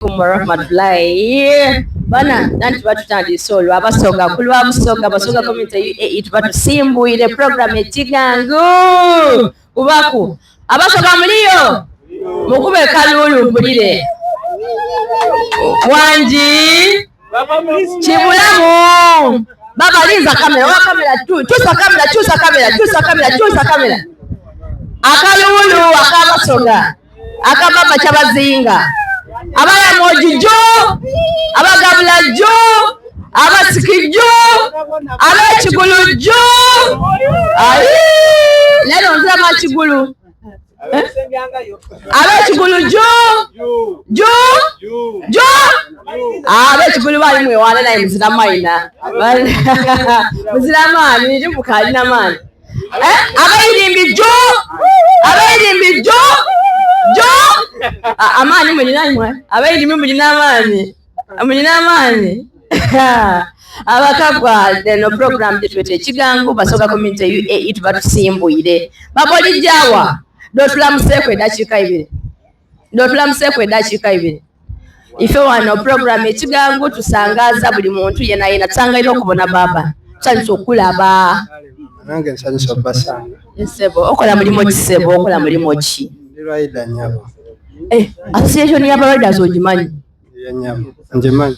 alaikum warahmatullahi. Bana nanti batutandise olwo Abasoga ku lwa Busoga, Basoga Community UAE, tuba tusimbwire program Ekigangu kubaku. Abasoga muliyo, mukube kaluulu mpulire. Wangi kibulamu baba linza kamera wa kamera, kyusa kamera, kyusa kamera, kyusa kamera, kyusa kamera. Akaluulu akabasoga akababa kyabazinga, abalamoji ju, abagabula ju, abasiki ju, abekigulu ju. Lero nzira makigulu, eh? Abekigulu ju, ju, ju. Abekigulu bali mwewana, naye muzira maina, muzira maani, mukalina maani, eh? Abayirimbi ju, abayirimbi ju, ju. Amaani mulina mwe abayirimbi, mulina amaani, mulina amaani. Abakagwa, eno program gyetweta Ekigango, Basoga Community UAE, tuba tusimbwire. Babolijjawa dotulamuseeku edakiika 2, dotulamuseeku edakiika 2. Ife wano program Ekigango tusangaza buli muntu yena yena. Tusangaire okubona baba, tusanyusa okulaba. Nange nsanyusa obbasanga. Sebo, okola mulimu ki? Sebo, okola mulimu ki? Ndi rider, nyabo. Eh, association y'aba riders ogimanyi? Ye nyabo, ngimanyi.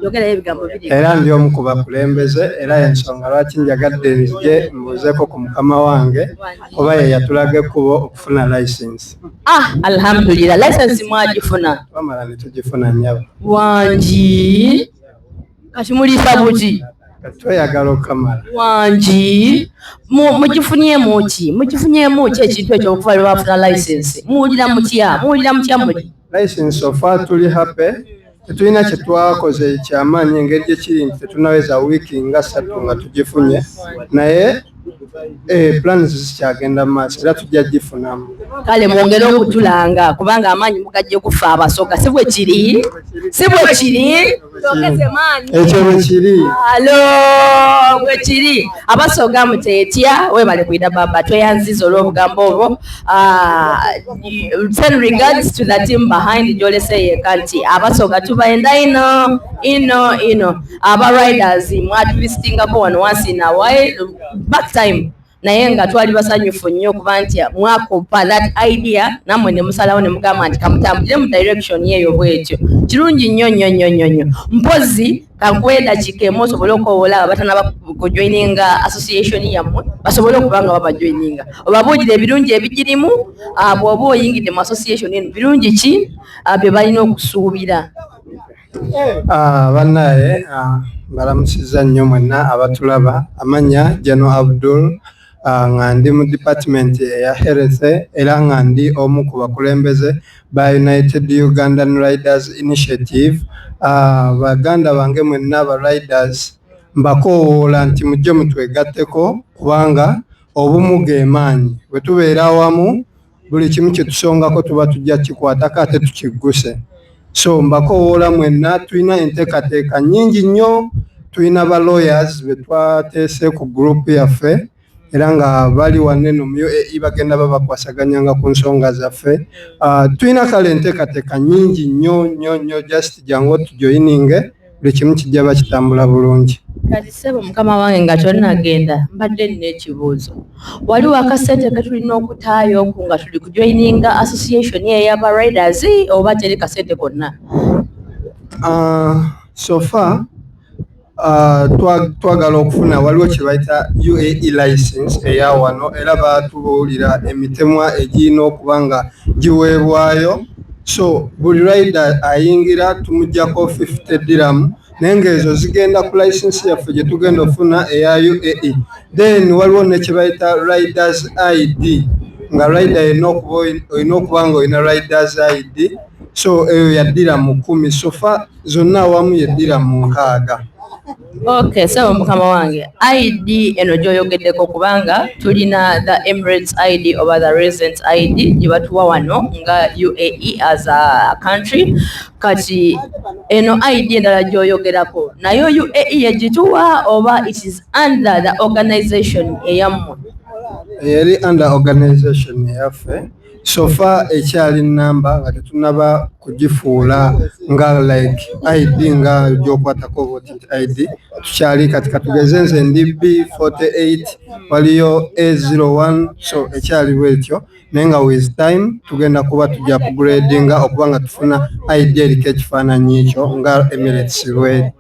Yogerayo ebigambo biri. Era ndi omu ku bakulembeze, era ensonga lwaki njagadde nzije mbuuzeeko ku mukama wange, kuba ye yatulaga ekkubo okufuna license. Ah, alhamdulillah, license mwagifuna? Twamala ne tugifuna, nyabo. Wangi, kati muliisa buki? Tweyagala okukamala. Wangi, mugifunyemu ki? Mugifunyemu ki ekintu ekyo? Okuva lwe bafuna license, muwulira mutya? Muwulira mutya muli? License, so far tuli happy. Tetulina kye twakoze kyamaanyi, engeri gye kiri nti tetunaweza wiiki nga 3 nga tugifunye, naye plans zikyagenda mu maaso era tujja gifunamu. Kale mwongere okutulanga, kubanga amaanyi mugajje kufa Abasoga, si bwe kiri? Si bwe kiri? Twongeze maanyi. Ekyo bwe kiri. Alo, bwe kiri. Abasoga muteetya. Webale kwida baba, tweyanziza olw'obugambo obwo. Ah, send regards to the team behind gyolese yeka nti Abasoga tubaenda ino ino ino. Aba riders mwatuvisitingako wano once in a while back time, naye nga twali basanyufu nnyo okuba nti mwakopa that idea, nammwe ne musalawo ne mugamba nti kamutambulire mu direction yeeyo bwetyo. Kirungi nnyo nnyo nnyo nnyo nnyo. Mpozi kankuwa edakiika emu osobole okwowola abo batanaba kujoininga association yammwe, basobole okuba nga babajoininga, obabuulire ebirungi ebigirimu. Bw'oba oyingidde mu association eno, birungi ki bye balina okusuubira? Ah, bannaye mbalamusizza nnyo mwenna abatulaba. Amanya Jano Abdul, nga ndi mu department eya health, era nga ndi omu ku bakulembeze ba United Ugandan Riders Initiative. Baganda bange mwenna ba riders, mbakoowoola nti mujje mutwegatteko, kubanga obumu ge maanyi. Bwe tubeera awamu, buli kimu kye tusongako tuba tujja kikwatako ate tukigguse. So mbakowoola mwenna. Tulina enteekateeka nnyingi nnyo. Tulina ba lawyers be twateese ku group yaffe, era nga bali wano eno mu UAE, bagenda babakwasaganyanga ku nsonga zaffe. Tulina kale enteekateeka nnyingi nnyo nnyo nnyo. Just jangu otujoyininge, buli kimu kijja bakitambula bulungi. Kati ssebo mukama wange, nga tonnagenda, mbadde nina ekibuuzo. Waliwo akasente ke tulina okutaayo oku nga tuli kujoininga association ey'aba riders, oba teri kasente konna? So far twagala okufuna, waliwo kye bayita UAE license eya wano, era batubuulira emitemwa egirina okuba nga giweebwayo. So buli rider ayingira tumugjako 50 dirham, naye ng'ezo zigenda ku license yaffe gye tugenda okufuna eya UAE. Then waliwo ne kye bayita riders ID, nga rider erina okuba, olina okuba nga olina riders ID. So eyo ya dirham 10. So far zonna awamu ye dirham 60. Okay, sebo mukama wange, ID eno gy'oyogeddeko, kubanga tulina the Emirates ID oba the resident ID gye batuwa wano nga UAE as a country. Kati eno ID endala gy'oyogerako, nayo UAE yegituwa oba it is under the organization eyammwe? Eri under organization eyaffe. So far ekyali namba nga tetunaba kugifuula nga like ID nga gyokwatako bwoti nti ID tukyali kati katugeze nze ndi B48 waliyo A01 so ekyali bwetyo naye nga with time tugenda kuba tujja upgradinga okuba nga tufuna ID eriko ekifaananyi ekyo nga Emirates bweri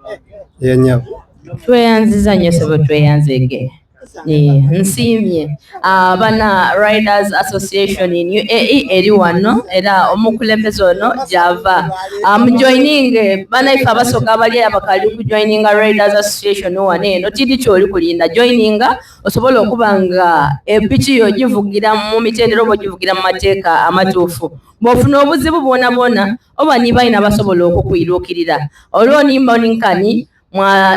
yenyabo. Tweyanziza nnyo ssebo tweyanzeege. Eh, nsiimye abana Riders Association in UAE eri wano era omukulembeze ono gyava mujoininge banaife abasoga abali abakali kujoininga Riders Association wano eno tiri kyoli kulinda joininga osobola okuba nga epiki yo givugira mu mitendera oba ogivugira mu mateeka amatuufu bw'ofuna obuzibu bwona bwona oba ni balina basobola okukwiruukirira olwo nimba ninkani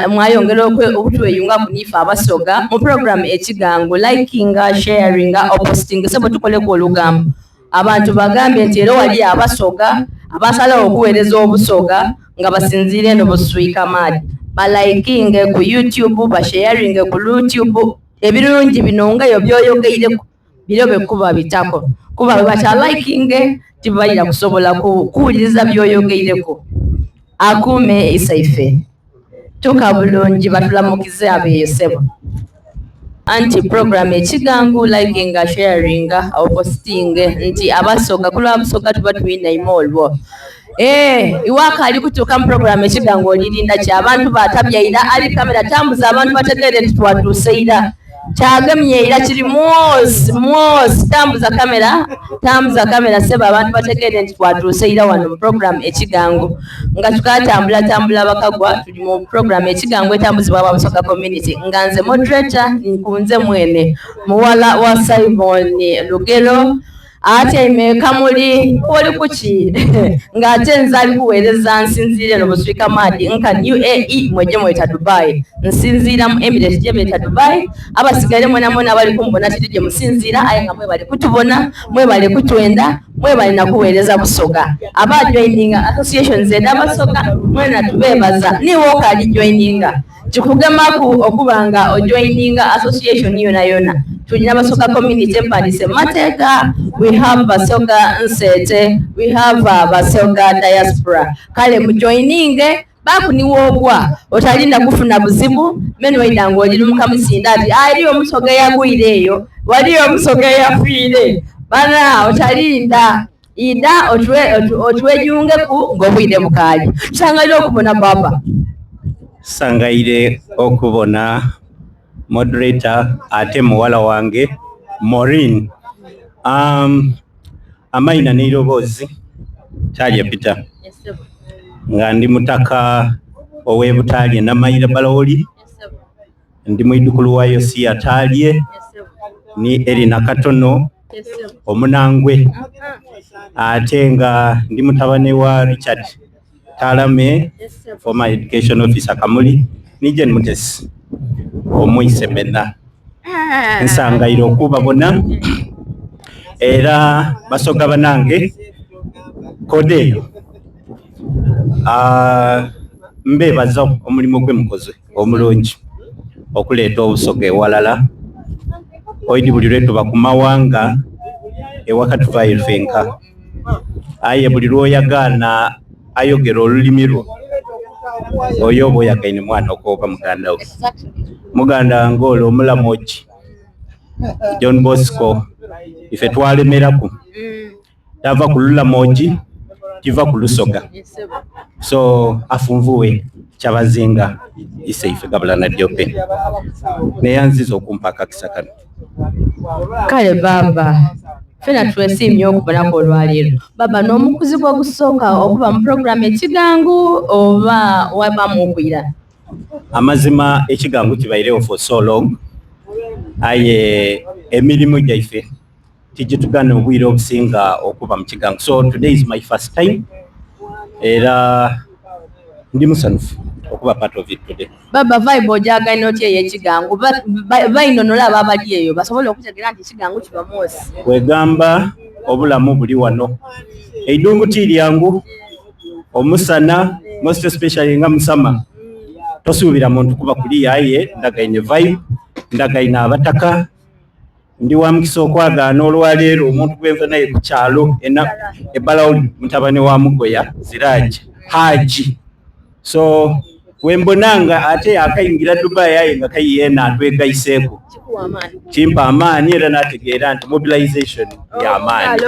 mwayongera okutweyungaku nife abasoga mu program ekigango likinga sharinga opostinga sebo tukoleku olugambo abantu bagambye nti era wali abasoga abasalawo okuweereza obusoga nga basinziire eno buswika maadi balikinge ku youtube basharinge ku youtube ebirungi bino nga yo byoyogeireku birobe kuba bitako kuba bwe bakyalikinge tibalira kusobola kuwuliriza byoyogeireku akuume isaife tuka bulungi batulamukize abeeyo ssebo anti program ekigangu likinga sharinga oposting nti abasoga kulwa busoga tuba tulina ime olwo Eh, iwaka ali kutuuka mu program ekigango olirinda ki abantu batabyaira ali kamera tambuza abantu bategeere nti twatuuse ira kyagemye era kiri mwosi mwosi tambuza kamera tambuza kamera sebo abantu bategeere nti twatuuse ira wano mu program ekigango nga tukatambula tambula bakagwa tuli mu program ekigango etambuzibwa ababusoga community nga nze moderator nkunze mwene muwala wa Simon Lugero atyaime kamuli oli kuki ng'ate nze ali kuweereza nsinziira eno buswika maadi nka UAE mweje mweta Dubai nsinziira mu Emirates gye beeta Dubai abasigaire mwena mwena abali kumbona tiri gye musinziira aye nga mwebale kutubona mwebale kutwenda mwebale nakuweereza busoga aba joininga associations ed'abasoga mwena tubeebaza niwe okali joininga kikugemaku okuba nga ojoininga association yona yona tulina basoga community mpanise mateeka we have basoga nsete we have basoga diaspora kale mujoininge bakuniwoogwa otalinda kufuna buzibu mene waida nga oli lumuka musinda ati aliyo omusoga eyagwire eyo waliyo omusoga eyafiire bana otalinda ida otwejungeku ng'obwire bukaali tusangaire okubona baba Sangaire okubona moderator ate muwala wange Maureen. Amaina n'eiroboozi Talye Peter nga ndi mutaka ow'e Butalye Namayira Balawoli ndi mwidukulu wa Yosiya Talye ni Erina Katono omunangwe ate nga ndi mutabani wa Richard Talame former education officer Kamuli ni Jane Mutesi omwisemena nsangaire okubabona era basoga banange kode eyo mbebaza omulimu gwe mukoze omulungi okuleeta obusoga ewalala oidi buli lwetuba ku mawanga ewaka tuvaayo fenka aye buli lwoyagaana ayogera olulimi lwo oyo oba oyagaine mwana okoba muganda we muganda wange olwo omulamogi John Bosco ife twalemeraku tava ku lulamogi tiva ku lusoga so afunvuwe kyabazinga ise ife gabula na dyope neyanziza okumpa akakisa kano kale baba fena twesiimye okubonako olwaleero baba n'omukuzi gwo gusooka okuba mu program ekigangu oba wabamu okwira amazima ekigangu kibairewo for so long aye emirimu gyaife tigitugana obwire obusinga okuba mu kigangu so today is my first time era ndi musanufu okuba part of it today baba vibe ojagaine otya ey'ekigangu bainonola abo abali eyo basobole okutegeera nti ekigangu kiba mwosi kwegamba obulamu buli wano eidungu ti lyangu omusana most especially nga musama tosuubira muntu kuba kuliya aye ndagaine vibe ndagaine abataka. Ndi wa mukisa okwagaana olwaleero omuntu gwenva naye ku kyalo e Balauli, mutabani wa Mugoya Ziraji Haji. So wembona nga ate yakaingira Dubai aye nga kai yeena atwegaiseeku, kimpa amaani era nategeera nti mobilization ya maani.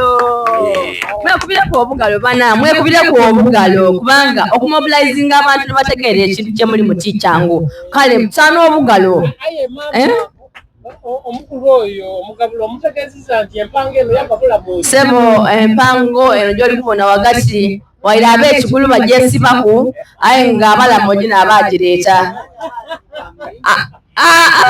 Mwekubireku obugalo bana, mwekubireku obugalo kubanga okumobilizinga abantu nebategeera ekintu kye mulimu ti kyangu. Kale musaana obugalo. Eh? Omukulu oyo omugabula omutegeezezza nti empango eno yava bulamu. Sebo, empango eno gy'oli kubona wagati waire ab'ekigulu bagyesibaku aye nga abalamoji n'abagireeta.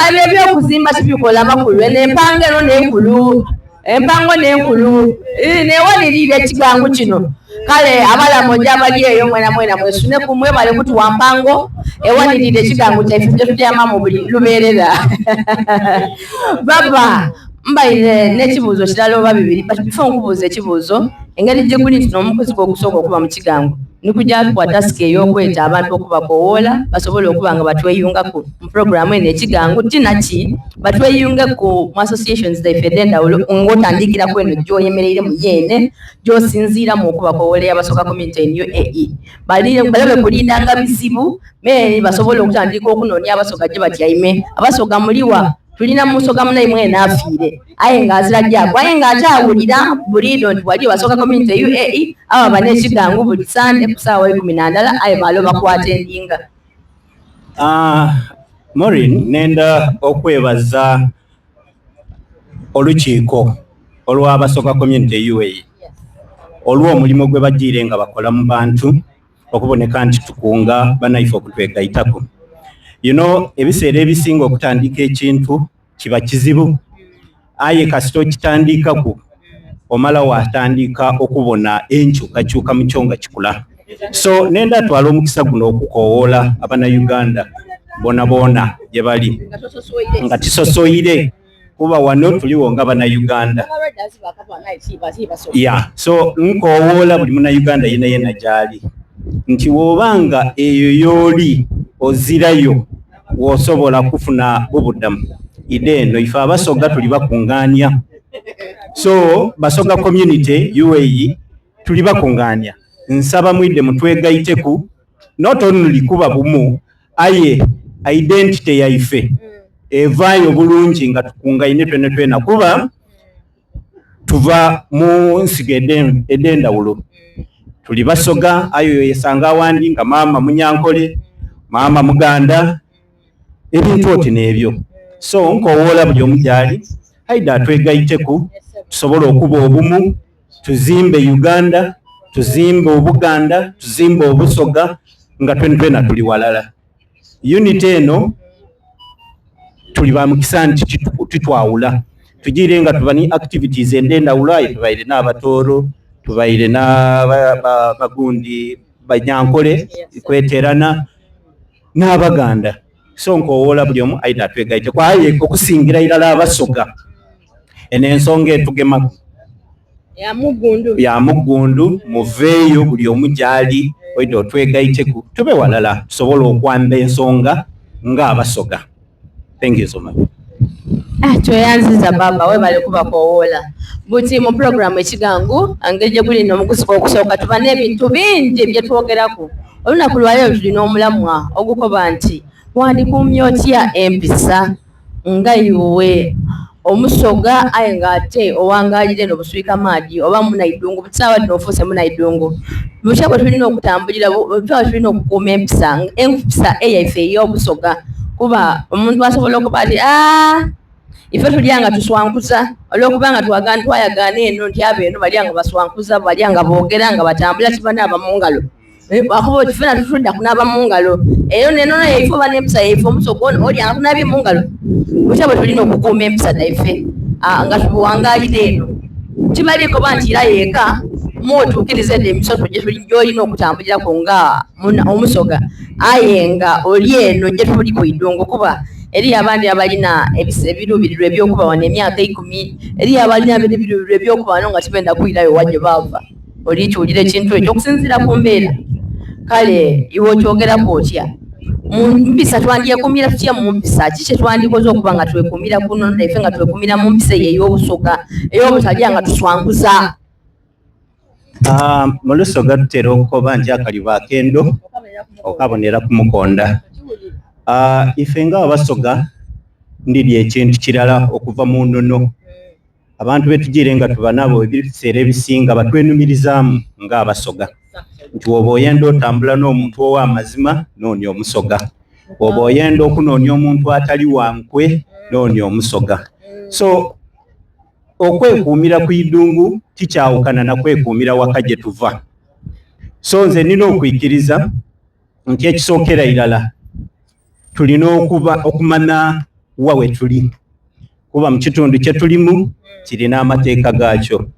Ebyo eby'okuzimba tibikola makulu, eno empango eno n'enkulu, empango n'enkulu newanirire ekigangu kino. Kale abalamoji abali eyo mwena mwena mwesuneku, mwebale kutuwa mpango ewanirire ekigangu kyaife gye tutyamamu buli lubeerera. Baba mbaire n'ekibuuzo kirala oba bibiri, but before nkubuuza ekibuuzo, engeri gye guli nti n'omukozi gwe ogusooka okuba mu kigango nikujja tukuwa tasika ey'okweta abantu okubakowoola basobole okuba nga batweyungaku mu puroguramu eno ekigango tinaki batweyungeku mu associations zaife ed'endawulo ng'otandikiraku eno gy'oyemereiremu yeene gy'osinziiramu okubakowoola ey'Abasoga community in UAE. Balabe kulindanga bizibu me basobole okutandika okunoonya Abasoga gye batyaime. Abasoga muliwa? Tulina musoga munaimwe eno afiire aye ng'azira gyagwa aye ng'akyawulira buliido nti waliyo Basoga community UAE abo baba n'ekigangu buli Sande ku ssaawa 11 aye baalo bakwata endinga. Maureen, nenda okwebaza olukiiko olw'Abasoga community UAE olw'omulimu gwe bagiire nga bakola mu bantu okuboneka nti tukunga banaife okutwegaitaku. You know, ebiseera ebisinga okutandika ekintu kiba kizibu, aye kasita okitandikaku omala watandika okubona enkyukakyuka mu kyo nga kikula. So nenda twala omukisa guno okukowoola abannayuganda bona bona gye bali nga tisosoire kuba wano tuliwo nga bannayuganda. Yeah, so nkowoola buli munnayuganda yena yena gy'ali nti bw'obanga eyo y'oli ozirayo w'osobola kufuna bubuddamu ide eno ife Abasoga tuli bakungaania. So Basoga community UAE tuli bakungaania, nsaba mwidde mutwegaiteku not only kuba bumu aye identity yaife evaayo bulungi nga tukungaine twene twena kuba tuva mu nsigo ed'endawulo. Tuli Basoga aye oyo yesanga awandi nga maama Munyankole, maama Muganda, ebintu oti n'ebyo. So nkowoola buli omu gy'ali aidha atwegaiteku tusobole okuba obumu, tuzimbe Uganda, tuzimbe Obuganda, tuzimbe Obusoga nga twena twena tuli walala. Unity eno tuli ba mukisa nti titwawula, tugiire nga tuba ni activities ed'endawulo aye tubaire n'Abatooro, tubaire n'abagundi Banyankole kweterana n'Abaganda. So nkowoola buli omu aidha atwegaite aye okusingira irala Abasoga eno ensonga etugemaku ya muggundu, muveeyo buli omu gy'ali oidha otwegaiteku tube walala tusobole okwamba ensonga ng'Abasoga. Thank you so much. Tweyanziza baba webale kubakowoola buti mu puroguramu ekigangu engeri gye guli n'omukuzi gw'okusooka tuba n'ebintu bingi bye twogeraku. Olunaku lwaleero tulina omulamwa ogukoba nti wandikuumye otya empisa nga iwe omusoga aye ng'ate owangaalira eno buswika maadi oba munaidungu butisaawa dhino ofuuse munaidungu. Butya bwe tulina okutambulira, butya bwe tulina okukuuma empisa, empisa eyaife ey'obusoga kuba omuntu asobola okuba ati aa ife tulya nga tuswankuza olw'okuba nga twayagaana eno nti abo eno balya nga baswankuza, balya nga boogera nga batambula tibanaaba mu ngalo. Akuba oti fena tutunda kunaaba mu ngalo eyo nenono yaife oba n'empisa yaife omusoga ono olya nga tunaabye mu ngalo. Butya bwe tulina okukuuma empisa dhaife nga tubuwangaalira eno. Tibaliikoba nti era yeeka mwotuukiriza edho emisoso gy'olina okutambuliraku nga omusoga aye nga oli eno gye tuli ku idungu kuba eriyo abandi abalina ebiruubirirwa eby'okuba wano emyaka 10, eriyo abalina ebiruubirirwa eby'okuba wano nga tibenda kwirayo wa gye baava. Olikiwulira ekintu ekyo okusinziira ku mbeera. Kale iwe okyogeraku otya? Mu mpisa twandyekumira tutya mu mpisa? Ki kye twandikoze okuba nga twekumira ku nnono dhaife nga twekumira mu mpisa eyo ey'Obusoga ey'obutalya nga tuswanguza? Ah, mu Lusoga tutera okukoba nti akaliba akendo okabonera ku mukonda. Ah, ife nga Abasoga ndidhi ekintu kirala okuva mu nnono. Abantu betujiire nga tuba nabo ebiseera ebisinga batwenumirizaamu nga Abasoga nti woba oyenda otambula n'omuntu ow'amazima noonia Omusoga, woba oyenda okunoonia omuntu atali wa nkwe noonia Omusoga. So okwekuumira ku idungu tikyawukana na kwekuumira waka gye tuva. So nze nina okwikiriza nti ekisookera irala tulina okuba okumanya wa we tuli kuba mu kitundu kye tulimu kirina amateeka gaakyo.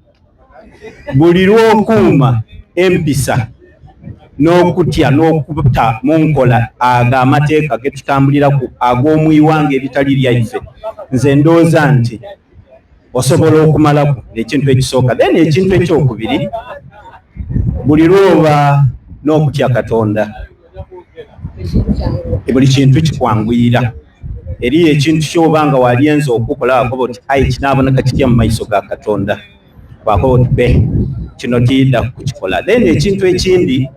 Buli lw'okuuma empisa n'okutya n'okuta mu nkola ago amateeka ge tutambuliraku ag'omu ighanga eritali lyaife, nze ndowooza nti osobola okumalaku ekintu ekisooka. Then ekintu ekyokubiri, buli lw'oba n'okutya Katonda, buli kintu kikwanguyira. Eriyo ekintu kyoba nga walyenze okukola wakoba oti aye kinaaboneka kitya mu maiso ga Katonda, wakoba oti be kino tiidha kukikola. Then ekintu ekindi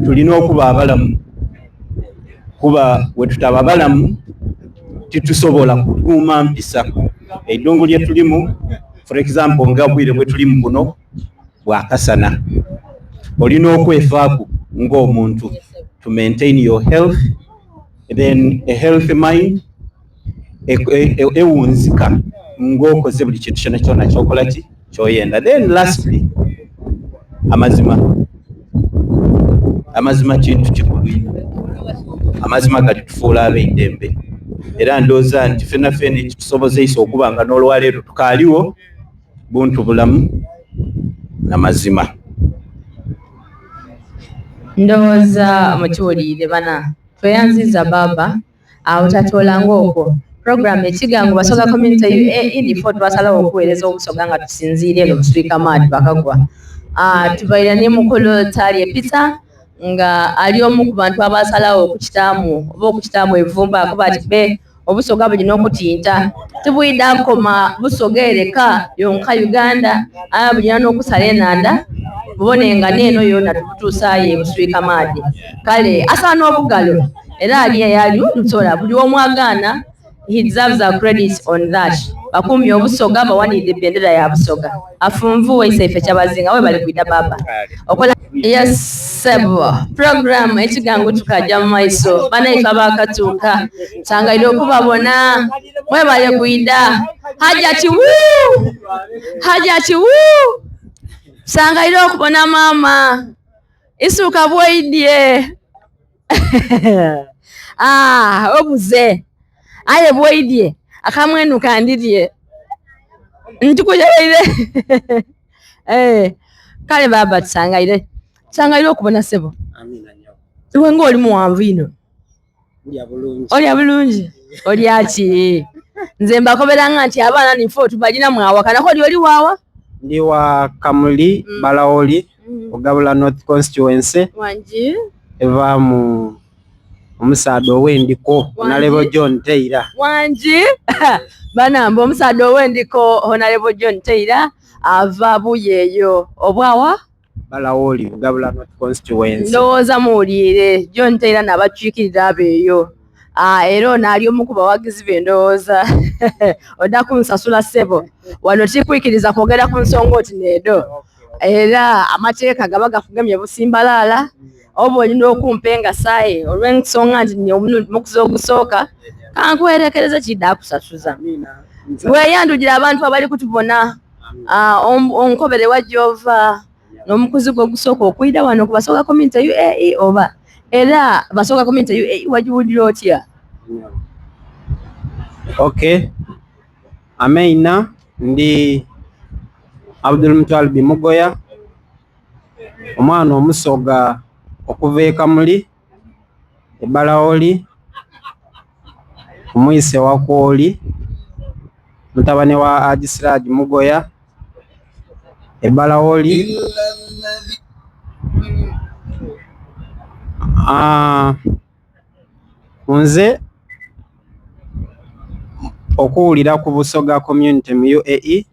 tulina okuba abalamu kuba wetutaba balamu titusobola kukuuma mpisa. Eidungu lye tulimu for example nga obwire bwe tulimu buno bwakasana, olina okwefaaku ng'omuntu to maintain your health, then a healthy mind ewunzika ng'okoze buli kintu kyona kyona kyokola ki kyoyenda. Then lastly, amazima. Amazima kintu kikulu inho. Amazima galitufuula ab'eidembe. Era ndowooza nti fena fena ekitusobozeisa okuba nga n'olwaleero tukaaliwo buntu bulamu na mazima. Ndowooza mukiwuliire bana. Tweyanziza baaba awo tatoolanga okwo. Program ekigango Basoga Community UAE nifo twasalawo okuweereza Obusoga nga tusinziire eno Buswika Maadi Bakagwa. Ah, tubaire ni mukulu Taalye Peter nga ali omu ku bantu abasalawo okukitaamu oba okukitaamu evumba akuba ati be Obusoga bulina okutinta. Tibwidha kukoma Busoga ereka yonka Uganda, aye bulina n'okusala enhandha bubone nga n'eno yoona tubutuusaayo e Buswika maadhi. Kale asaana obugalo era ali eyo ali lutola buli w'omwagaana he deserves a credit on that. Bakuumye Obusoga bawaniire bendera ya Busoga. Afunvu Iseife Kyabazinga webale kwidha baaba. Okola. Yes ssebo, program ekigango tukaja mu maiso. Banaife abakatuuka nsangaire okubabona, mwebale kwidha. Hajati wuu! Hajati wuu! Nsangaire okubona maama. Isuka bwoidye. Ah, obuze. Aye bwoidye akamwenu kandirye. Ntukujereire. Eh, kale baba tusangaire tusangaire okubona sebo. Iwe nga oli muwanvu inho. Olya bulungi. Olya ki? Nze mbakoberanga nti abaana nife otubalina mwawakana ko oli wawa? Ndi wa Kamuli Balawoli Bugabula North Constituency. Wangi. Eva mu omusaadha ow'endiko Honorable John Taylor. Wangi. Banamba omusaadha ow'endiko Honorable John Taylor ava Buyeeyo obwawa Balawoli Bugabula North Constituency. Ndowooza muwuliire John Taylor n'abakiikirira abeeyo. Ah, era ono ali omu ku bawagizi be ndowooza odda kunsasula ssebo wano tikwikiriza kwogera ku nsonga oti needo era amateeka gaba gakugemye busimbalaala oba olina okumpa engasaye olw'ensonga nti ni omukuzi ogusooka kankwerekereze kidda kusasuza. Weeyandulire abantu abali kutubona onkobere wa gy'ova n'omukuzi gwo ogusooka okwidha wano ku Basoga Community UAE oba era Basoga Community UAE wagiwulira otya? Okay. Amaina ndi Abdul Mutwalibi Mugoya, omwana omusoga okuva e Kamuli e Balawoli, omwise wa Kwoli, mutabani wa Haji Siraji Mugoya e Balawoli. Nze okuwulira ku Busoga community mu UAE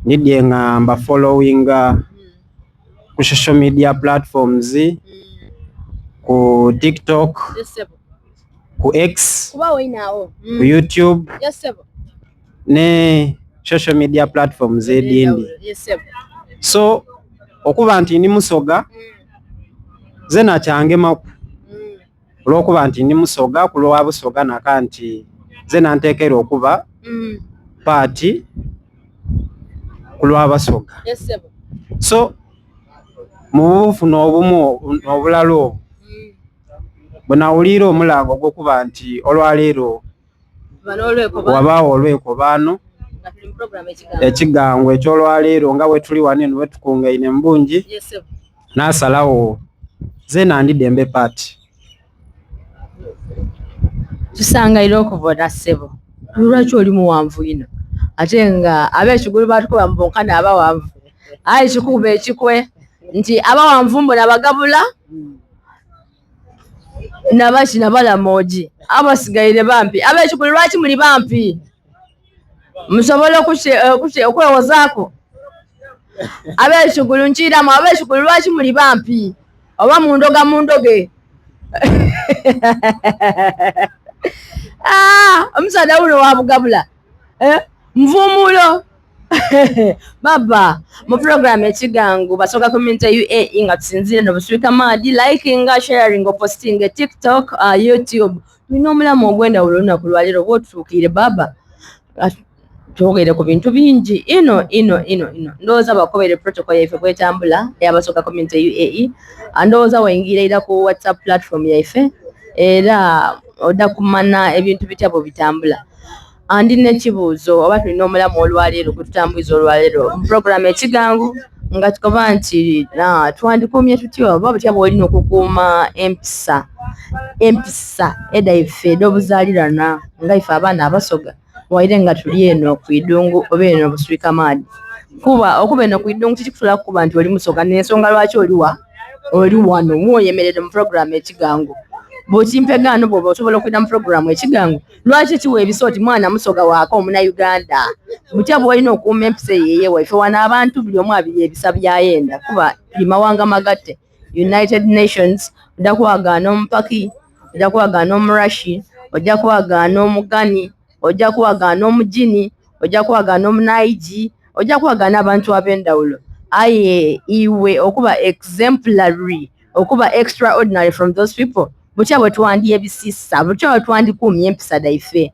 ndidye nga mba followinga ku social media platforms ku TikTok, ku X, ku YouTube ne social media platforms edindi. So okuba nti ndi Musoga zena kyangemaku olwokuba nti ndi Musoga ku lwa Busoga naka nti zena ntekeire okuba paati ku lwa Basoga. So mu bubuufu n'obumu n'obulala obwo bwenawuliire omulango ogw'okuba nti olwaleero wabaawo olwekobaano ekigango eky'olwaleero nga bwetuli wano eno bwetukungaine mu bungi nasalagho zeena ndidhe mbe paati. Tusangaire okubona ssebo. Lwaki oli muwanvu inho? Ate nga ab'ekigulu batukoba mbu bonka n'abawanvu. Aye kikube ekikwe nti abawanvu mbona bagabula nabaki nabalamogi abasigaire bampi. Ab'ekigulu lwaki muli bampi? Musobola okwewozaaku? Ab'ekigulu nkiiramu, ab'ekigulu lwaki muli bampi? Oba mundoga mundoge? Ah, omusaadha wuno wa bugabula eh? Nvumuulo baba mu program ekigangu Basoga Community UAE nga tusinziire no Buswika Maadi likinga sharing posting TikTok, YouTube. Tulina omulamu ogw'endawulo olunaku lwaleero oba otutuukiire baba twogeire ku bintu bingi inho inho inho inho. Ndowooza bakobeire protocol yaife bwetambula eya Basoga Community UAE. Ndowooza waingira ira ku WhatsApp platform yaife era oda kumanya ebintu bitya bwe bitambula. Ndi n'ekibuuzo oba tulina omulamu olwaleero gwetutambuiza olwaleero mu program ekigangu nga tukoba nti twandikuumye tutya oba butya bw'olina okukuuma empisa empisa edhaife edh'obuzaalirana nga ife abaana Abasoga waire nga tuli eno ku idungu oba eno Buswika Maadi. Kuba okuba eno ku idungu tikikutolaku kuba nti oli Musoga n'ensonga lwaki oli wa? Oli wano woyemereire mu program ekigangu. Bw'okimpegaano bw'oba osobola okwidha mu program ekigangu lwaki kiwa ebisa oti mwana Musoga waaka Omunauganda? Butya bw'olina okuuma empisa eyo ey'ewaife? Wano abantu buli omu abirya ebisa by'ayenda kuba tuli mawanga magatte. United Nations, ojja kwagaana Omupaki, ojja kwagaana Omurashi, ojja kwagaana Omugani, ojja kwagaana Omugini, ojja kwagaana Omunaiji, ojja kwagaana abantu ab'endhawulo. Aye iwe okuba exemplary, okuba extraordinary from those people, butya bwe twandyebisisa, butya bwe twandikuumye empisa dhaife?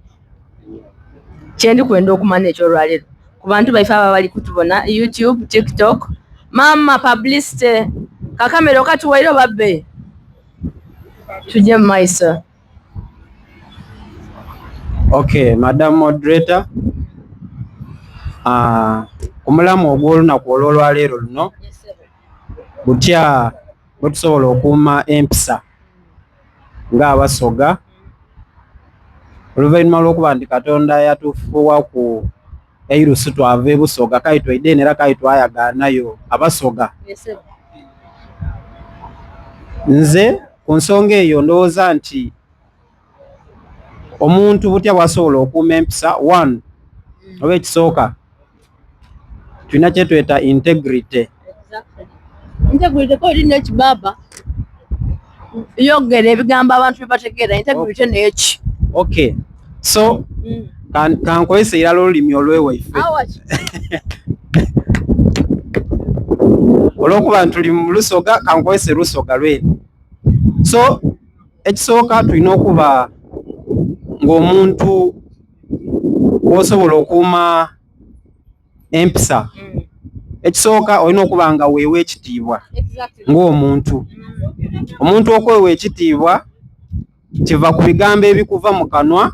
Kyendi kwenda okumanya eky'olwaleero ku bantu baife abo abali kutubona YouTube, TikTok. Maama publicity, kakamera okatuwaire oba bbe? Tuje mu maiso. Okay, Madam Moderator, ku mulamu ogw'olunaku olw'olwaleero luno, butya bwe tusobola okuuma empisa ng'Abasoga oluvainhuma lw'okuba nti Katonda yatufuwaku eirusu twava e Busoga kale twaidha eno era kale twayagaanayo Abasoga. Nze ku nsonga eyo ndowooza nti omuntu butya bw'asobola okuuma empisa, one oba ekisooka tulina kyetweta integrity. Integrity ko oli n'ekibaba yogera ebigambo abantu bye bategeera integrity n'eki. Okay, so kankozese irala olulimi olw'ewaife olw'okuba nti tuli mu Lusoga kankozese Lusoga lwene. So ekisooka tulina okuba ng'omuntu w'osobola okuuma empisa, ekisooka olina okuba nga weewa ekitiibwa ng'omuntu. Omuntu okwewa ekitiibwa kiva ku bigambo ebikuva mu kanwa,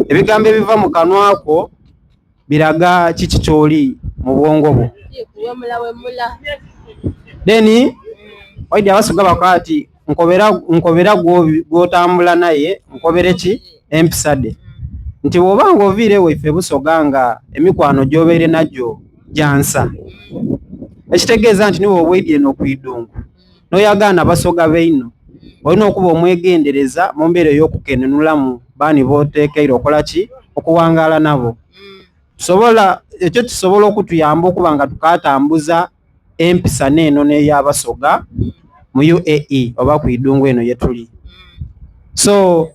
ebigambo ebiva mu kanwa ko biraga kiki ky'oli mu bwongo bwo. Then oidhi Abasoga bakoba bati nkobera nkobera gw'otambula naye nkobere ki empisa dhe. Nti bw'oba nga oviire ewaife e Busoga nga emikwano gy'obaire nagyo gya nsa, ekitegeeza nti ni bw'oba oidhye eno ku idungu n'oyagaana Basoga baino. Olina okuba omwegendereza mu mbeera ey'okukenenulamu baani b'otekeire okola ki? Okuwangaala nabo. Tusobola, ekyo kisobola okutuyamba okuba nga tukatambuza empisa n'enono ey'Abasoga mu UAE oba ku idungu eno yetuli. So,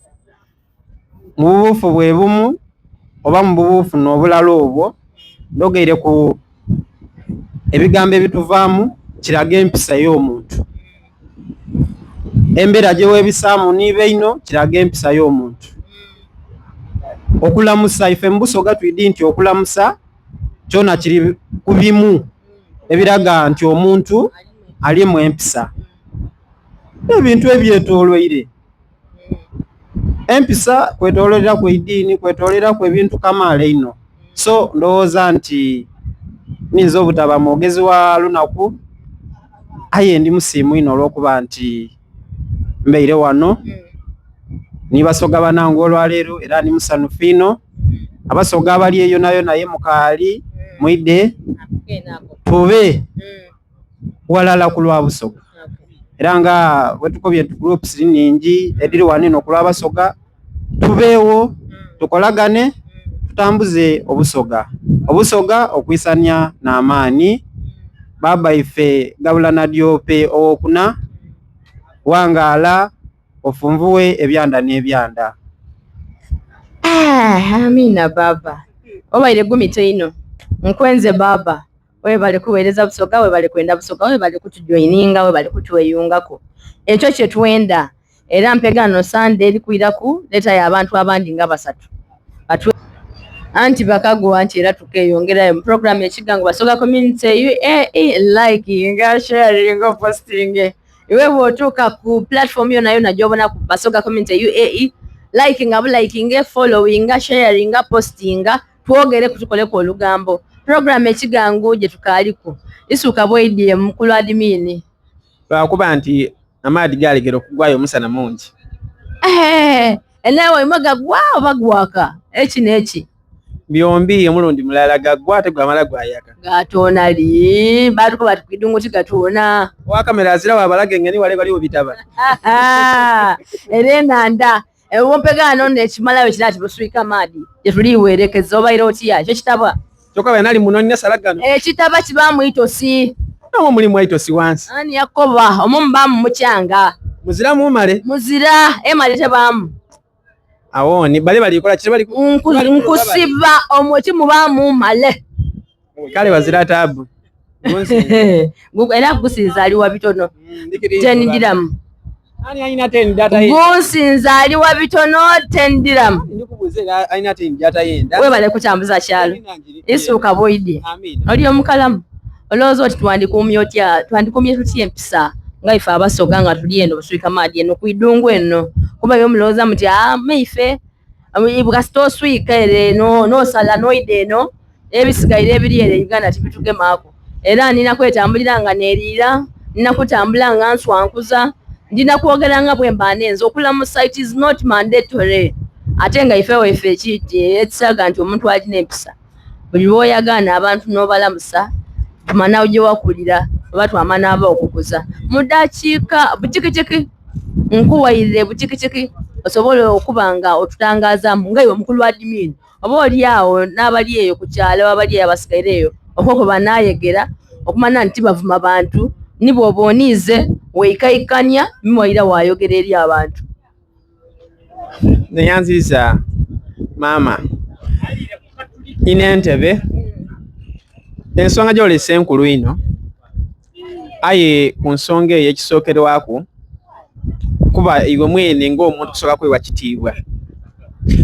mu bubuufu bwe bumu oba mu bubuufu n'obulala obwo, ndhogeire ku ebigambo ebituvaamu kiraga empisa ey'omuntu. Embeera gye weebisaamu ni baino kiraga empisa y'omuntu. Okulamusa ife mu Busoga twidhi nti okulamusa kyona kiri ku bimu ebiraga nti omuntu alimu empisa. N'ebintu ebyetoloire. Empisa kwetololeraku eidini, kwetololeraku ebintu kamaala einho. So ndowooza nti ninza obutaba mwogezi wa lunaku aye ndi musiimu inho olw'okuba nti mbaire wano ni Basoga banange olwaleero era ndi musanhufu inho. Abasoga abali eyo yonayona ye mukaali mwidhe tube ghalala ku lwa Busoga. Era nga bwetukobye nti groups nhingi edhiri wano eno ku lwa Basoga, tubeegho, tukolagane, tutambuze Obusoga. Obusoga okwisania n'amaani. Bbaabba ife Gabula Nadiope owokuna, wangaala ofunvughe ebyanda n'ebyanda. Amiina bbaabba. Obaire gumite inho. Nkwenze bbaabba. Webale kuwereza Busoga, webale kwenda Busoga, webale kutujoininga, webale kutweyungaku. Ekyo kye twenda. Era mpegaano Sande eri kwiraku leetayo abantu abandi nga basatu. Batwe anti bakagwa anti era tukeyongerayo mu program ekigango Basoga Community UAE likinga, sharinga, postinge. Iwe bw'otuuka ku platform yonayona gy'obona ku Basoga Community UAE likinga bulikinge, followinga, sharinga, postinga. Twogereku tukoleku olugambo. Pulogulaamu ekigangu gye tukaaliku. Isuuka bweidhie mukulu adimiini. Lwakuba nti amaadhi gaalegera okugwayo omusana mungi. Eeh, enawe waimwe gagwa oba gwaka? Eki n'eki. Byombi omulundi mulala gagwa ate gwamala gwayaka. Gatoona li, baatukoba bati ku idungu tigatoona. Owa kamera azira waabalaga engeni wale ghaligho bitaba. Era enhandha. Ewompegaano n'ekimalayo kira ati buswika maadhi gye tuli werekeza obaire otya ekyo kitaba. Kyoka bwe nali muno nina sala gano. Ekitaba kibaamu itosi. Omwo mulimu eitosi wansi. Ani yakukoba omwo mubaamu mukyanga. Muziramu male? Muzira, emale tebaamu. Awo ni bale bali kola ki bali nkusiba omwo timubaamu male. Kale wazira taabu. Era gusinza ali wa bitono. Ten dirham. Gusinza ali wa bitono ten dirham. Webale kutambuza kyalo. Isuuka bwoidye. Oli omukalamu. Olowooza oti twandikuumye otya, twandikuumye tutya empisa nga ife Abasoga nga tuli eno Buswika maadhi eno ku idungu eno. Kuba imwe mulowooza muti aa maife kasita oswika ere n'osala n'oidha eno. Ebisigaire ebiri ere e Uganda tibitugemaaku. Era ndi na kwetambulira nga neeriira, ndi na kutambula nga nswankuza, ndi na kwogera nga bwe mba nenze. Okulamusa it is not mandatory. Ate nga ife ewaife ekiraga nti omuntu alina empisa, buli lw'oyagaana abantu n'obalamusa, tumanya gye wakulira oba twamanya ab'okukuza. Mu dakiika butikitiki, nkuwaire butikitiki osobole okuba nga otutangazaamu nga iwe mukulu admin. Oba oli agho n'abali eyo ku kyalo abali eyo abasigaire eyo okwo kwe banaayegera okumanya nti tibavuma bantu, ni bw'oba oniize weikaikania ni waira waayogera eri abantu. Neyanziza maama inentebe ensonga gyolese nkulu inho aye ku nsonga eyo ekisokerwaku kuba iwe mwene nga omuntu kusoka kwewa kitiibwa.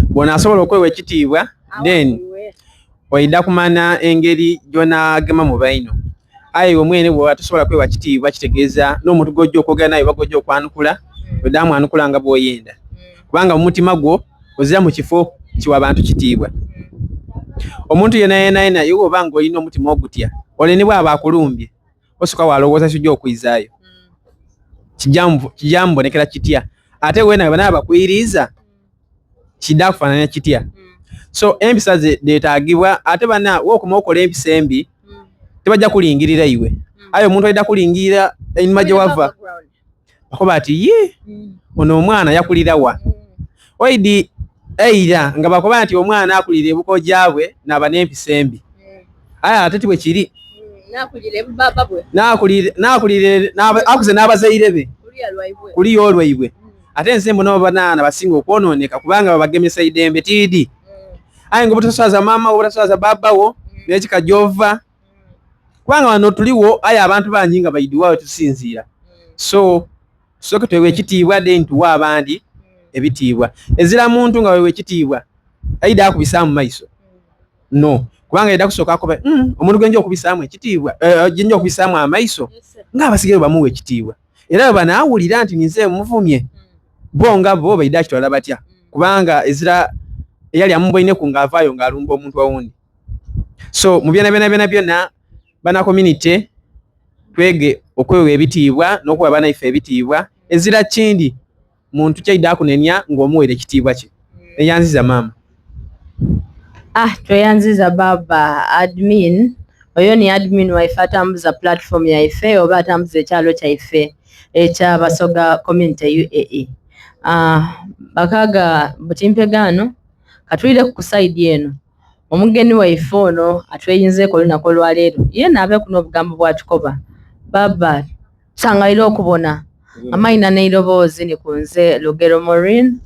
Bwonasobola okwewa ekitiibwa then oidha kumanha engeri gyonagemamu baino. Aye iwe mwene bwoba tosobola kwewa kitiibwa kitegeeza n'omuntu gw'oja okwogera naye oba gw'oja okwanukula oidha mwanukula nga bwoyenda. Kubanga mu mutima gwo ozira mu kifo kiwa bantu kitiibwa. Omuntu yenayenayena iwe bwoba nga olina omutima ogutya, ole ni bwaba akulumbye osooka walowooza kyoja okwizaayo kija mubonekera kitya? Ate weena bwebanaba bakwiriiza kidha kufanana kitya? So empisa dhetagibwa ate bana wokoma okola empisa embi tibaja kulingirira iwe, aye omuntu aidha kulingirira einhuma gyewava. Bakoba ati yii ono omwana yakulira wa? Oidi eira nga bakoba nti omwana akulira ebukoja bwe naba n'empisa embi. Aye ate ti bwe kiri. Akuze n'abazaire be kuliya olwaibwe. Ate nze mbona abanaana basinga okwononeka kubanga babagemesa eidembe tiidi. Aye nga obutaswaza maama wo, obutaswaza baaba wo n'ekika gy'ova. Kubanga wano tuliwo aye abantu bangi nga baidhi wa wetusinziira. So tusooke twewe ekitiibwa then tuwe abandi ebitiibwa. Ezira muntu nga wewe ekitiibwa aidha akubisaamu maiso. No, kubanga aidha kusooka akobe omuntu gwenja okubisaamu ekitiibwa, gyenja okubisaamu amaiso nga abasigayo bamuwa ekitiibwa. Era bwe banaawulira nti ninze muvumye, bo nga bo baidha kitwala batya? Kubanga ezira eyali amuboineku ng'avaayo ng'alumba omuntu owundi. So mu byona byona byona byona bana community twege okwewa ebitiibwa n'okuwa banaife ebitiibwa. Ezira kindi muntu kyaidha kunenia ng'omuweire ekitiibwa kye. Eyanziza maama. Tweyanziza baba admin. Oyo ni admin waife atambuza platform yaife oba atambuza ekyalo kyaife ekya Basoga Community UAE. Bakaga butimpegaano katwire ku side eno. Omugeni waife ono atweyinzeeko olunaku olwaleero yena abeeku n'obugambo bwatukoba. Baba tusangaire okubona amaina n'eiroboozi ni kunze Lugero Maureen,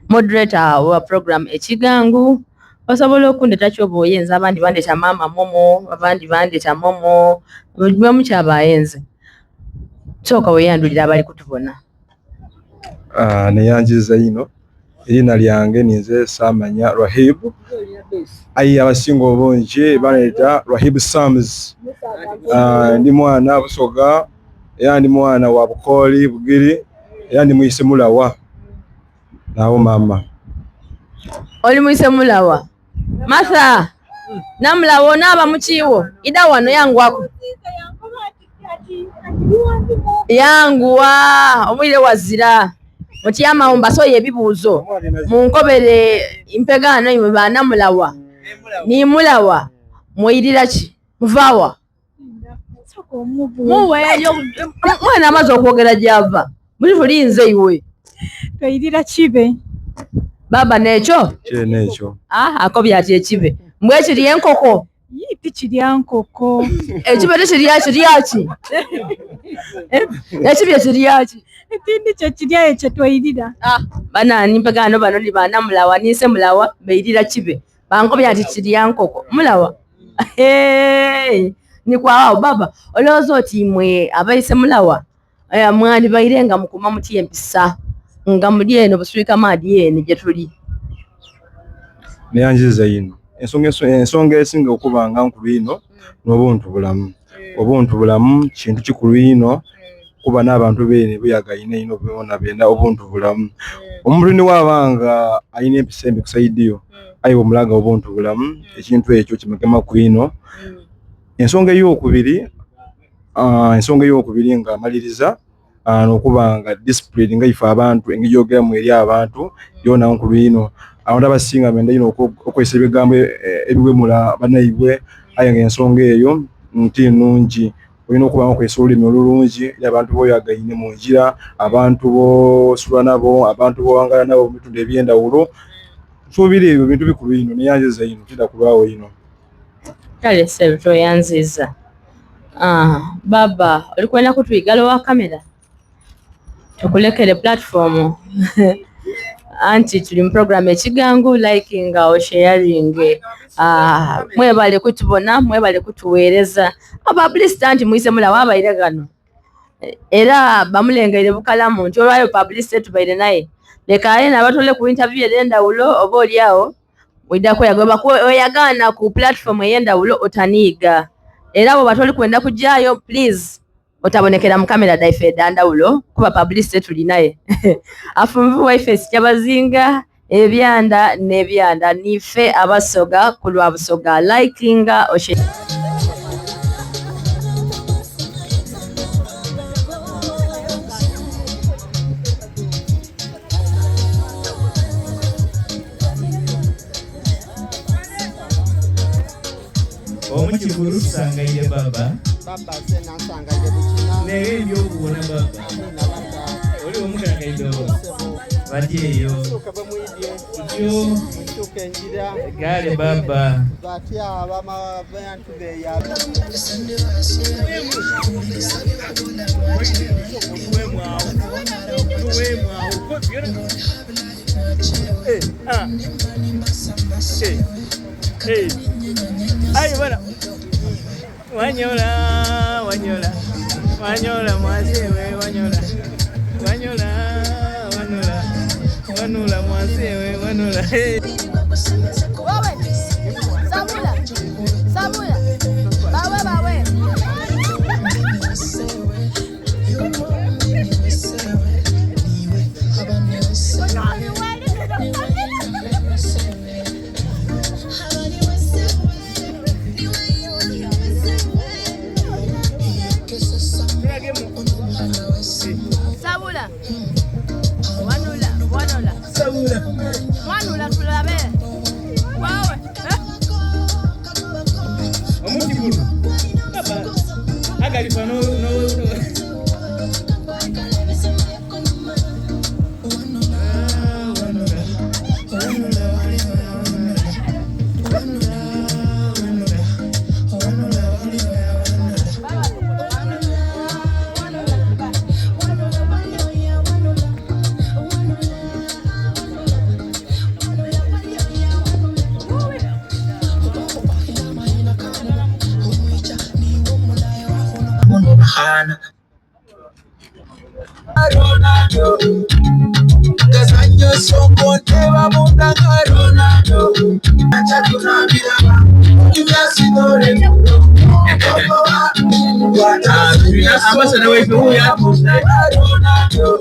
moderator wa program Ekigangu. Osobola okundeta kyoba oyenza, abandi bandeta maama Momo, abandi bandeta Momo, bwe mukyabayenze. Sooka weyandulira abali kutubona. Neyanjiza ino erina lyange ninze Samanya Rahib, aye abasinga obungi baneta Rahib Sams. Ndi mwana Busoga era ndi mwana wa Bukooli Bugiri era ndi mwise mulawa nawo mama. Oli mwise mulawa? Martha namulawa onaaba mukiiwo ida wano yangwaku. Yanguwa omwire wazira mutyama mbasoye ebibuuzo munkobere mpegaano imwe banamulawa ni mulawa mwirira ki muvawa muweeyo mwana amaze okwogera gyava muli tulinze iwe Twirira kibe. Baba nekyo kyene ekyo. Akobye ati ekibe mbwe kiri enkoko. Yii tikirya nkoko. Ekibe tekirya kirya ki? Ekibye kirya ki? Ekindi kye kirya ekyo twirira. Banani mpegano bano ni banamulawa ninse mulawa beirira kibe. Bankobye ati kirya nkoko. Mulawa. Nikwawo baba olowooza oti imwe abaise mulawa mwandibaire nga mukuma mutya empisa nga muli eno buswika maadi eno gye tuli. Neyanjiza ino ensonga esinga okuba nga nkulu ino n'obuntu bulamu. Obuntu bulamu kintu kikulu ino kuba n'abantu bene buyagaine ino bona benda obuntu bulamu. Omuntu ni wabanga alina empisa embi ku saidi yo aye bw'omulaga obuntu bulamu ekintu ekyo kimugemaku ino. Ensonga ey'okubiri ensonga ey'okubiri nga maliriza n'okuba nga discipline nga ife abantu engeri gyogeramu eri abantu yona nkulu ino. Abantu abasinga benda ino okozesa ebigambo ebiwemula banaibwe aye nga ensonga eyo nti nnungi. Olina okuba nga okozesa olulimi olulungi eri abantu boyagaine mu ngira, abantu b'osula nabo, abantu b'owangala nabo mu bitundu eby'endawulo. Nsuubira ebyo bintu bikulu ino neyanziza ino tidda kulwawo ino. Kale ssebo tweyanziza. Baba oli kwenda kutwigala owa kamera? Tukulekere platform. Anti tuli mu program Ekigangu likinga osharing. Mwebale kutubona, mwebale kutuweereza. Publicity anti mwise mulawa abaire ghano. Era bamulengeire bukalamu nti olwayo publicity tubaire naye. Leka aye nabatole ku interview edh'endawulo oba oli awo oidha kweyaga weyagaana ku platform ey'endawulo otaniiga. Era bw'oba toli kwenda kujaayo please otabonekera mu kamera dhaife edh'andawulo kuba publicity tuli naye. Afunvu waife Kyabazinga ebyanda n'ebyanda nife abasoga ku lwa Busoga likinga oshe. Omukivulu tusangaire baba. Baba sena nsangaire bukina. Naye ebyokuwona baba. Amina lata. Oli omukala kaido. Sebo. Bati eyo. Mutuuke bwe mwidye. Tutyo. Mutuuke enjira. Gale baba. Batya abama abantu beya. Aye bana. Wanyola, wanyola. Wanyola mwasewe wanyola. Wanyola, wanyola. Wanula mwasewe wanula. Wewe Sabula Sabula bawe bawe Sabula wanula wanula Sabula wanula tulabe wawe Omuti guno. Baba. Agalifa no no no. Ronaldo Gazanyo sonko teba munda nga Ronaldo Acha tunabiraba Kimyasidore Ambassador waife huyu hapo. Ronaldo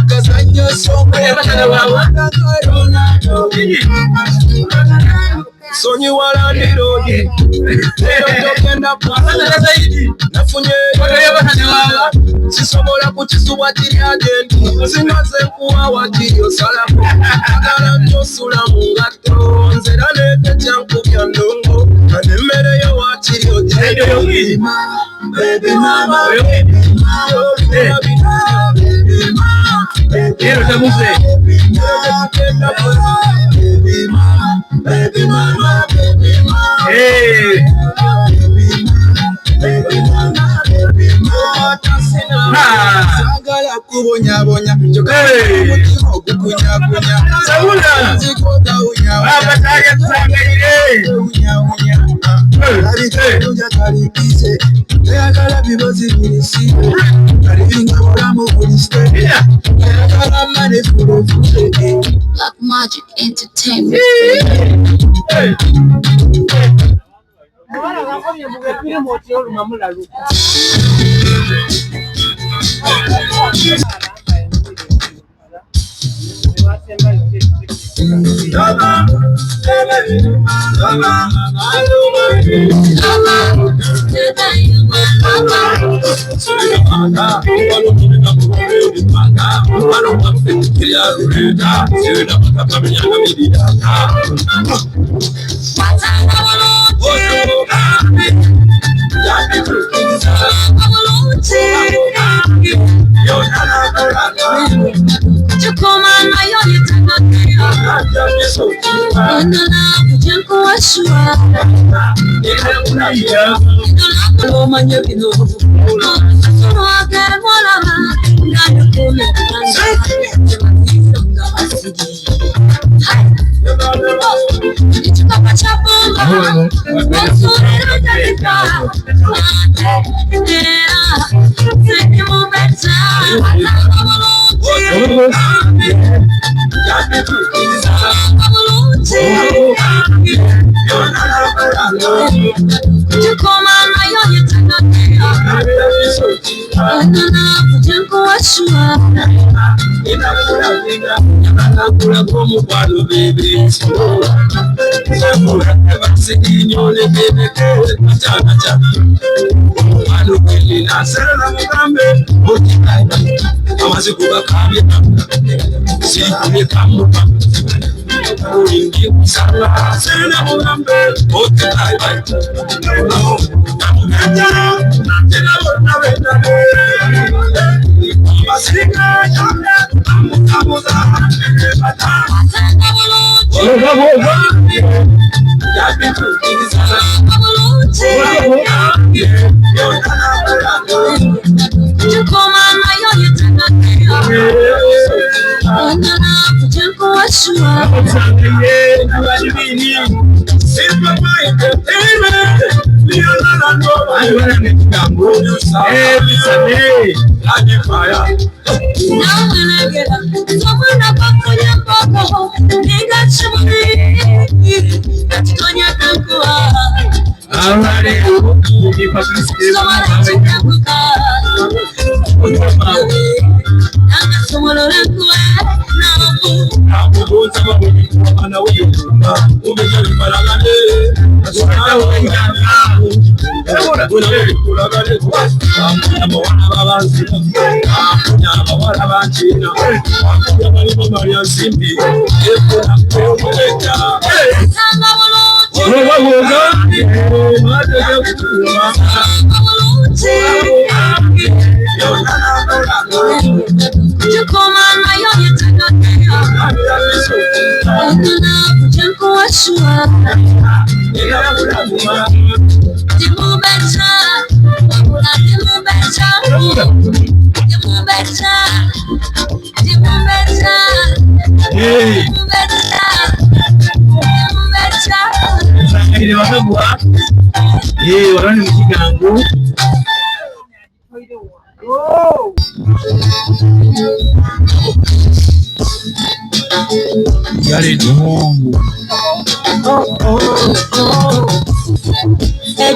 Gazanyo sonko Ambassador wawa. Ronaldo Sonyiwa landiroodi togenda nafunye sisobola kukisubwa kiri agendi sinaze nkuwa wakiri osalako agala nnyo osula mu ngatto nzera netekyankubya ndongo anemmere yo wakiri ogybaby mama Ero tabuze. Baby mama, baby mama, Hey. baby mama, baby mama, Sagala kubonyabonya kyokka Hey. omutima ogukunyakunya Sabula. nzikogawunyawunya Baba tage tusanganyire. wunyawunya alabika talikize teyagala bibozi birisibe alibinga bulamu buli state teyagala mane fulefule Black Magic Entertainment.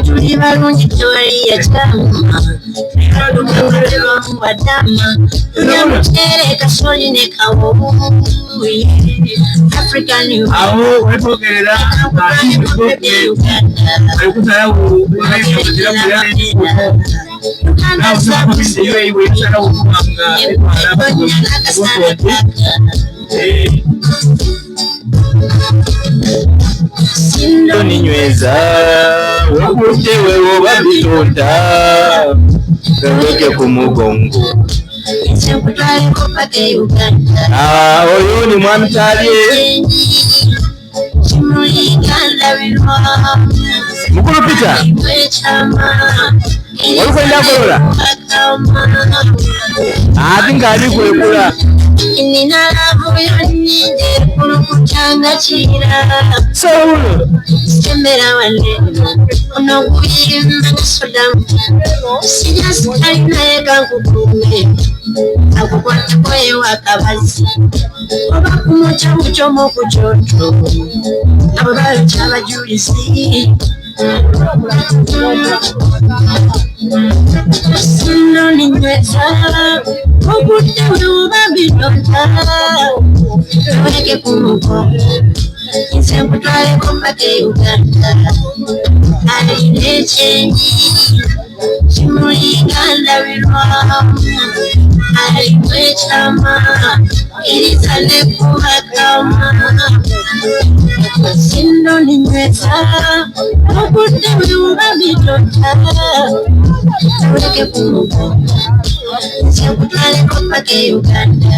Tuli balungi tewali yakyama wadama tulya muceere kasooli ne kawo African Awo wetwogerera Toninyweza wekute wewe babitonda weke ku mugongo. Ah, oyo ni mwami Talye Mukulu Peter walikwenda kolola ati ngali kulekula Nina love yo nnyingi ekulukutanga kira Saulo sembera wanne ono guyimba sodamu sijja sikali naye kankukume akukwatako ewa kabazi oba kumukya mukyomu ku kyoto abo bayokya abajulizi Sinoninyweza okudde webuba bidonta toleke ku mugongo nze nkutwaleko mpaka e Uganda alina ekyenyi kimulinga ndabirwamu alimu ekyama kkiriza ne kubakama sindoninyweza okudde webuba bidonta toleke ku mugongo nze nkutwaleko mpaka e Uganda.